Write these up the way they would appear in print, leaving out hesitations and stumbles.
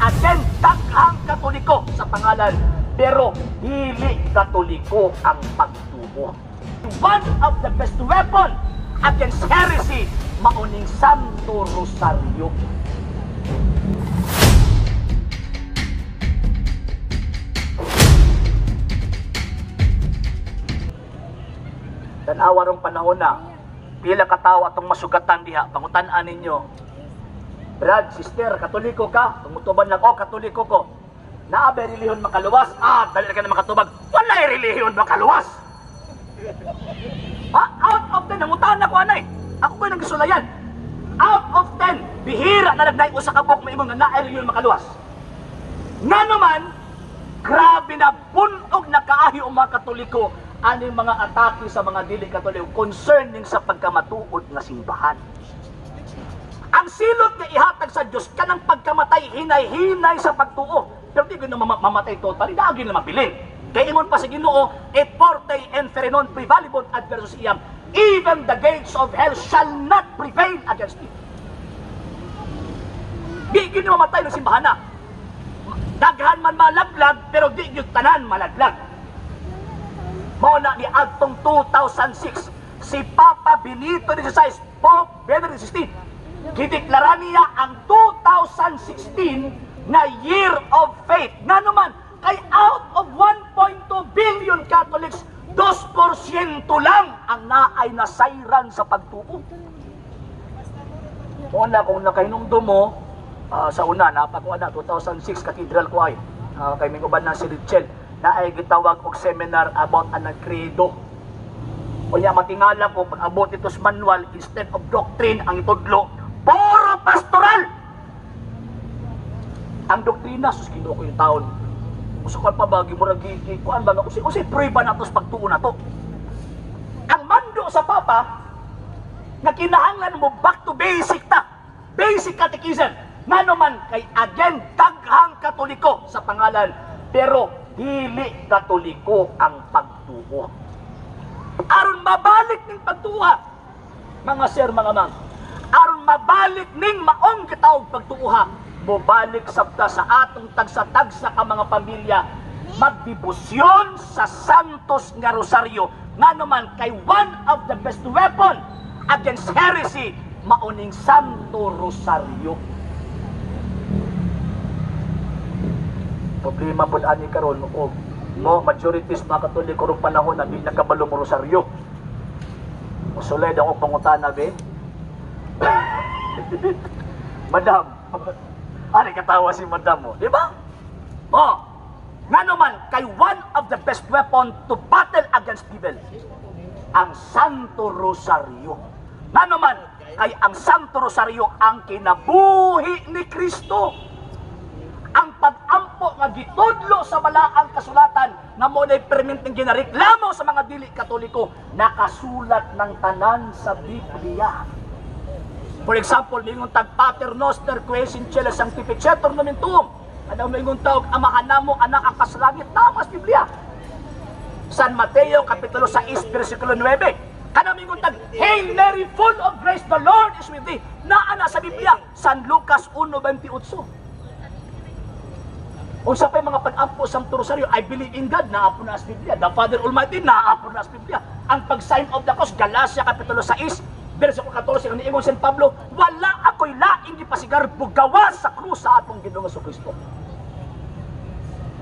Again, daghang Katoliko sa pangalan, pero dili Katoliko ang pagtuo. One of the best weapon against heresy, mauning Santo Rosario. Tanawa rong panahon na, pila ka tawo atong masugatan diha, pangutan-an ninyo. Brad, sister, Katoliko ka? Tumutuban lang, oh, Katoliko ko. Naa ba relihiyon makaluwas? Ah, dali ka na makatubag. Walay relihiyon makaluwas! Ha? Out of 10, nangutan ako, anay. Ako ko'y nagisulayan. Out of 10, bihira na nagnay usa ka buok maimong nga naay relihiyon makaluwas. Nga naman, grabe na bunog na kaayo ang mga Katoliko aning mga atake sa mga dili Katoliko concerning sa pagkamatuod nga simbahan. Ang silot nga ihatag sa Dios kanang pagkamatay hinay-hinay sa pagtuo. Pero di gyud mamatay totally, daagi na mabilin. Kay ingon pa sa Ginoo, e forte inferi non prevalibunt adversus iam, even the gates of hell shall not prevail against it. Di gyud mamatay ng simbahan na. Daghan man malaglag, pero di gyud tanan malaglag. Mao na ni adtong 2006 si Papa Benito XVI, Pope Benedict XVI, gideklara niya ang 2016 na Year of Faith. Nga naman, kay out of 1.2 billion Catholics, 2% lang ang naay nasayran sa pagtuo. Una, kung nakahinumdum mo, sa una, napakuha na, 2006, cathedral ko ay, kay may uban na si Richel, na ay gitawag og seminar about anang credo. Unya matingala ko, pag abot ito sa manual, instead of doctrine, ang itudlo, puro pastoral! Ang doktrina, sus, Ginoo ko yung taon. Usukan pa ba, gimura, kuan ba nga, usay, prueba na to sa pagtuo na to. Ang mando sa Papa, nga kinahanglan mo back to basic ta, basic catechism. Nga naman, kay again, daghang Katoliko sa pangalan, pero dili Katoliko ang pagtuo. Aron mabalik ning pagtuo, mga sir, mga ma'am, aron mabalik ning maong gitawag pagtuoha, mobalik sabta sa atong tagsa-tagsa ka mga pamilya, magdebosyon sa Santos nga Rosaryo. Nga naman kay one of the best weapon against heresy, mauning Santo Rosario. Problema po ani karon og mo majority sa mga Katoliko karong panahon na di nakabalo mo rosaryo. Musulay ako pangutana be. Madam, ani katawa si madam mo, di ba? Oh, nga naman kay one of the best weapon to battle against evil, ang Santo Rosario. Nga naman kay ang Santo Rosario ang kinabuhi ni Kristo. Ang pag-ampo nga gitudlo sa balaang kasulatan nga mo na'y perminteng ginareklamo sa mga dili Katoliko, nakasulat ng tanan sa Biblia. For example, mingon tag Pater Noster, qui es in cielo sanctificetur nomen tuum. Ano mingon tawag Amahan namo anak ang kaslangit, tama sa Biblia. San Mateo kapitulo 6 bersikulo 9. Kana mingon tag Hail Mary, full of grace, the Lord is with thee. Naa na sa Biblia. San Lucas 1:28. Unsa pa'y mga pag-ampo sa Santo Rosario, I believe in God, naapo na sa Biblia. The Father Almighty, naapo na sa Biblia. Ang pag-sign of the cross, Galatia kapitulo 6, versikulo 14, ang niingon San Pablo, wala ako'y laing gipasigar bugawa sa krus sa atong Ginoong Jesucristo.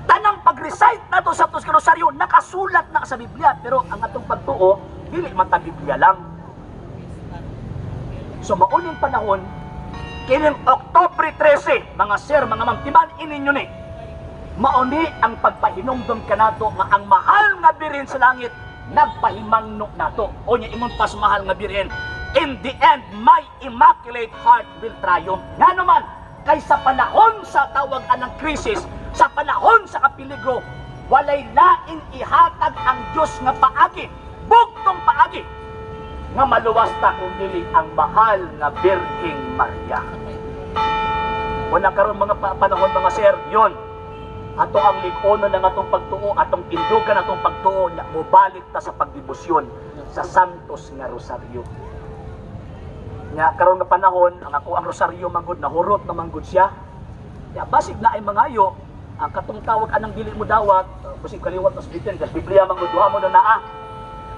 Tanang pag-recite nato sa Santo Rosario, nakasulat na sa Biblia, pero ang atong pagtuo, dili man ta Biblia lang. So mauning panahon, kining Oktubre 13, mga sir, mga ma'am, timan-in ninyo ni, mauni ang pagpahinumdom kanato nga ang mahal nga birhen sa langit nagpahimangno nato. O niya ingon pas mahal nga birhen, in the end my immaculate heart will triumph. Nga naman kay sa panahon sa tawag anang krisis, sa panahon sa kapiligro, walay laing ihatag ang Dios nga paagi, bugtong paagi nga maluwas ta kung dili ang mahal nga Birheng Maria. Una karon mga panahon mga sir, yon ato ang lig-onon ng atong pagtuo, atong tindugan atong pagtuo, na mobalik ta sa pagdebosyon sa Santos nga Rosaryo. Nya karon nga panahon, ang ako ang rosaryo manggod nahurot na manggod siya. Ya, basig na ay mangayo, ang katong tawag anang dili mo dawat, basig kaliwat mas bitin, kasi Biblia man duha mo na naa.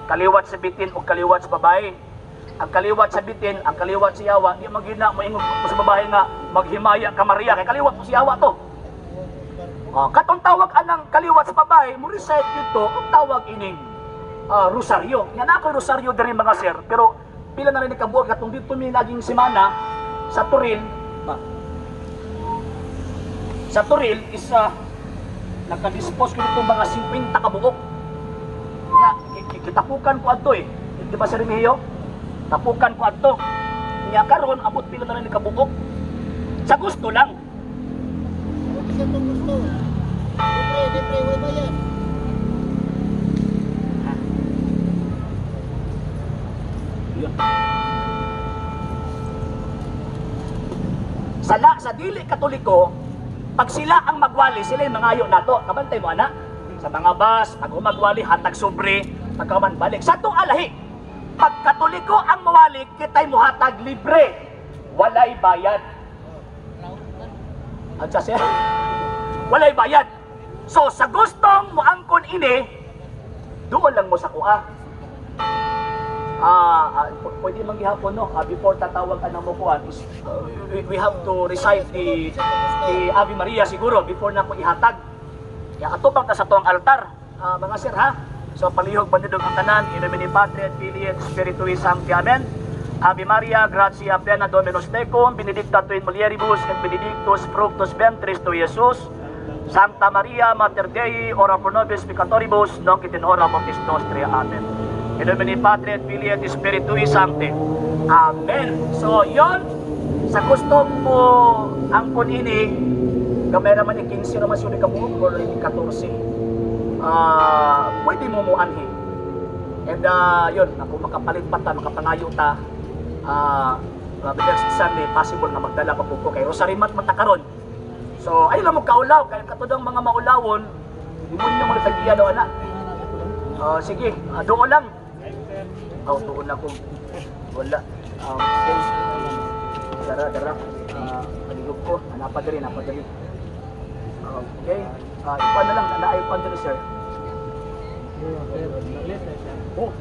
Kaliwat sa bitin o kaliwat sa babae. Ang kaliwat sa bitin, ang kaliwat sa yawa, di man gyud na moingon mo sa babae nga maghimaya ka Maria, kay kaliwat mo sa yawa to. Oh, katong tawag anang kaliwat sa babae, mo recite dito ang tawag ining rosaryo. Nga na ako rosaryo diri, mga sir, pero pila na rin kabuok katong dito mi naging semana sa Toril, ba? Sa Toril is nagka-dispose ko nito mga 50 kabuok. Nga kitapukan ko adto eh. Di ba, Sir Remigio? Tapukan ko adto. Nya karon abot pila na rin kabuok. Sa gusto lang. Siya itong gusto. Libre, libre, wala bayad. Yun. Sa dili Katoliko, pag sila ang magwali, sila yung mangayo nato. Kabantay mo, ana. Sa mga bus, pag humagwali, hatag sobre, pagkaman balik. Sa atong alahi, pag Katoliko ang mawali, kita'y muhatag libre. Walay bayad. At sa sir, walay bayad. So, sa gustong moangkon ini, doon lang mo sa kuha. Pwede man gihapon, no, before tatawag ka ng mukuan is we have to recite the Ave Maria siguro before na ko ihatag. Ya, atubang ta sa tuang altar. Mga sir ha. So palihog bandidog ang tanan in nomine Patri et Filii et Spiritui Sancti. Amen. Ave Maria, gratia plena, Dominus tecum, benedicta tu in mulieribus et benedictus fructus ventris tui, Jesus. Sancta Maria, Mater Dei, ora pro nobis peccatoribus, nunc et in hora mortis nostre. Amen. In nomine Patri et Filii et Spiritui Sancti. Amen. So, yon sa gusto mo angkon ini, gamay naman ni 15 naman siya kabuok or 14. Pwede mo mo anhi. And yun, ako makapalit pa ta, makapangayo ta, next Sunday, possible nga magdala pa po ko. Kay Rosary Month man ta karon. So, ay lang mo kaulaw, kay katudang mga maulawon, hindi mo ninyo mga tagiya daw, ana. Sige, doon lang. Oh, doon ako. Wala. Okay. Dara, dara. Palihog ko. Napa diri, napa diri. Okay. Ikuan na lang, naay kuan diri, sir. Oh.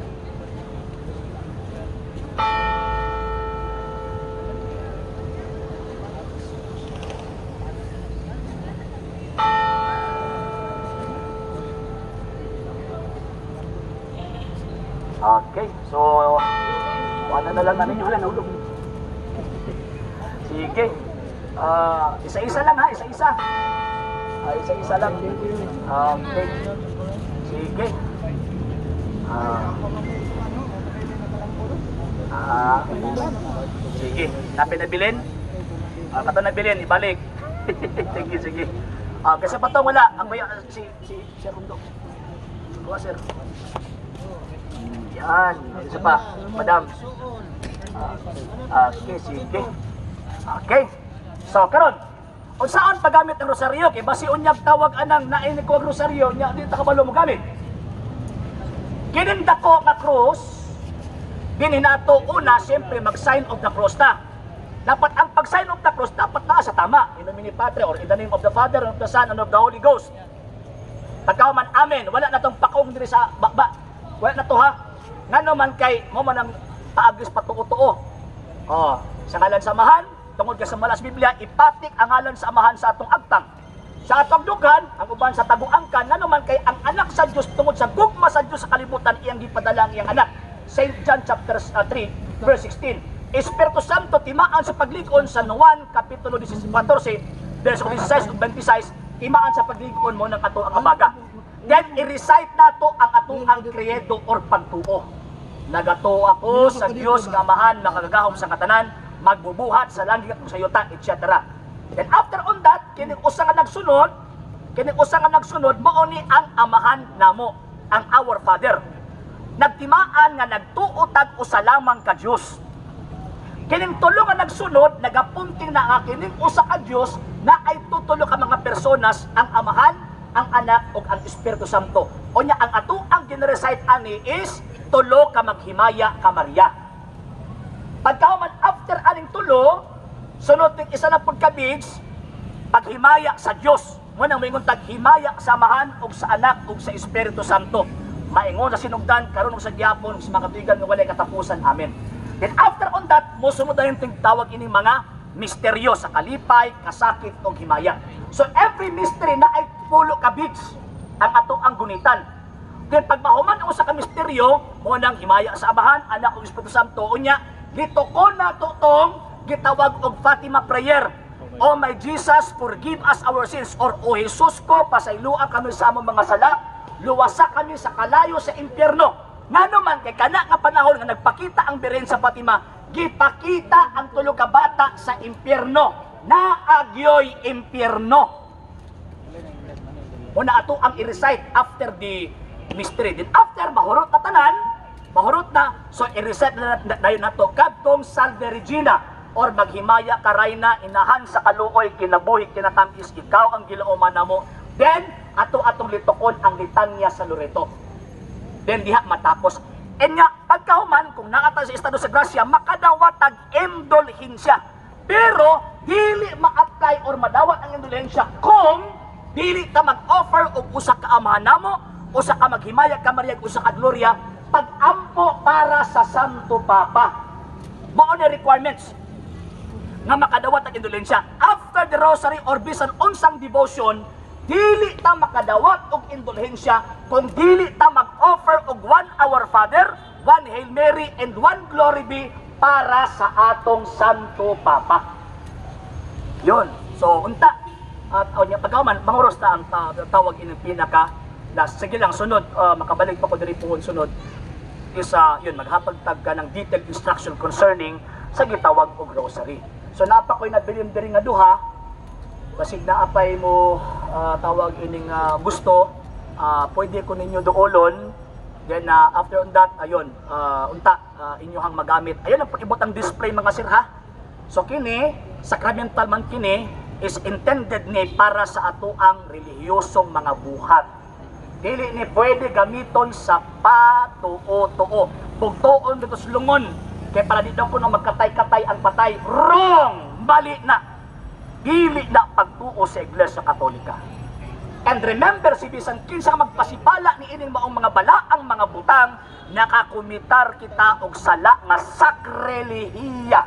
Okay, so wala na lang namin, wala, nahulog. Sige. Isa-isa lang ha, isa-isa. Isa-isa lang. Okay. Sige. Sige, napin nabilin? Kato nabilin, ibalik. Sige, sige. Kasi pa to wala, ang may si si si Rundo. Kuha, sir. Yan, isa pa, madam. Okay, sige. Okay. So, karon, unsaon paggamit ang rosaryo? Kay basi unyag tawag anang naini ko ang rosaryo, nya di ta kabalo mo gamit. Kining dako nga cross, dinhi nato una siyempre mag sign of the cross ta. Dapat ang pag sign of the cross dapat naa sa tama. In nomine Patri or in the name of the Father and of the Son and of the Holy Ghost. Pagkahuman, amen. Wala na tong pakong diri sa baba. Wala na to ha. Ngano man kay mo man ang paagis patuo-tuo. Oh, sa ngalan sa Amahan, tungod kay sa malas Biblia, ipatik ang ngalan sa Amahan sa atong agtang. Sa atong dughan, ang uban sa taguangkan, ngano man kay ang anak sa Dios tungod sa gugma sa Dios sa kalibutan iyang gipadala ang iyang anak. St. John chapter 3 verse 16. Espiritu Santo timaan sa paglig-on sa Juan kapitulo 14 verse 16 ug 26, timaan sa paglig-on mo ng ato ang abaga. Then i-recite nato ang atong ang credo or pagtuo. Nagatuo ako sa Dios nga Amahan makagagahom sa katanan, magbubuhat sa langit ug sa yuta, etc. Then after on that, kining usa nga nagsunod, kining usa nga nagsunod mao ni ang Amahan namo, ang Our Father. Nagtimaan nga nagtuo tag usa lamang ka Dios. Kining tulo nga nagsunod, nagapunting na nga kining usa ka Dios na ay tutulo ka mga personas, ang Amahan, ang Anak ug ang Espiritu Santo. Unya ang ato ang gine-recite ani is tulo ka maghimaya ka Maria. Pagkahuman after aning tulo, sunod ting isa na pud ka beads, Paghimaya sa Dios. Mo nang moingon tag himaya sa Amahan ug sa Anak ug sa Espiritu Santo. Maingon sa sinugdan, karon ug sa gihapon ug sa mga katuigan nga walay katapusan. Amen. Then after on that, mosunod na yung tawag ining mga misteryo sa kalipay, kasakit ug himaya. So every mystery na ay 10 ka beads ang ato ang gunitan. Then pag mahuman ang usa ka misteryo, mo nang himaya sa Amahan, Anak ug Espiritu Santo, unya litukon nato tong gitawag og Fatima prayer. "Oh my Jesus, forgive us our sins," or "O Jesus ko, pasayloa kami sa among mga sala, luwasa kami sa kalayo sa impyerno." Ngano man kay kana nga panahon nga nagpakita ang Birhen sa Fatima, gipakita ang tulo ka bata sa impyerno. Naagyoy impyerno. Muna ato ang i-recite after the mystery. Then after mahurot na tanan, mahurot na, so i-recite na dayon nato kadtong Salve Regina or "Maghimaya ka Rayna, inahan sa kaluoy, kinabuhi, kinatamis, ikaw ang gilauman namo." Then ato atong litukon ang litanya sa Loreto. Then diha matapos. And nga, pagkahuman, kung naa ta sa estado sa grasya, makadawat tag indulhensya. Pero dili ma-apply or madawat ang indulhensya kung dili ta mag-offer og usa ka Amahan namo, usa ka Maghimaya ka Maria, usa ka Gloria, pag-ampo para sa Santo Papa. Mao na requirements nga makadawat ang indulhensya. After the rosary or bisan unsang devotion, dili ta makadawat og indulhensya kung dili ta mag-offer og one Our Father, one Hail Mary, and one Glory Be para sa atong Santo Papa. Yun. So, unta. At o niya pagkahuman, manguros na ang tawag ining pinaka last. Sige lang, sunod, makabalik pa ko diri puhon sunod is yun, maghatag tag ka ng detailed instruction concerning sa gitawag og rosary. So napa ko'y nabilin diri nga duha, basig naapay mo tawag ining gusto, pwede ko ninyo duolon. Then after on that, ayun, unta inyohang magamit. Ayun ang pag-ibot ang display, mga sir, ha. So kini, sacramental man kini, is intended ni para sa atoang relihiyosong mga buhat. Dili ni pwede gamiton sa patuo-tuo. Bugtuon dito sa lungon. Kaya para di daw kuno magkatay-katay ang patay. Wrong! Mali na. Dili na pagtuo sa Iglesia Katolika. And remember, si bisan kinsa magpasipala ni ining maong mga balaang mga butang, nakakumitar kita og sala nga sakrelehiya.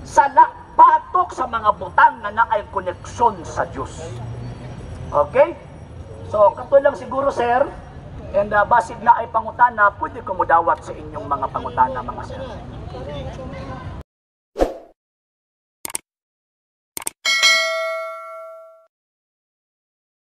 Sala batok sa mga butang nga naay koneksyon sa Dios. Okay? So, kato lang siguro, sir. And basig na ay pangutana, pwede ko mudawat sa inyong mga pangutana, mga sir.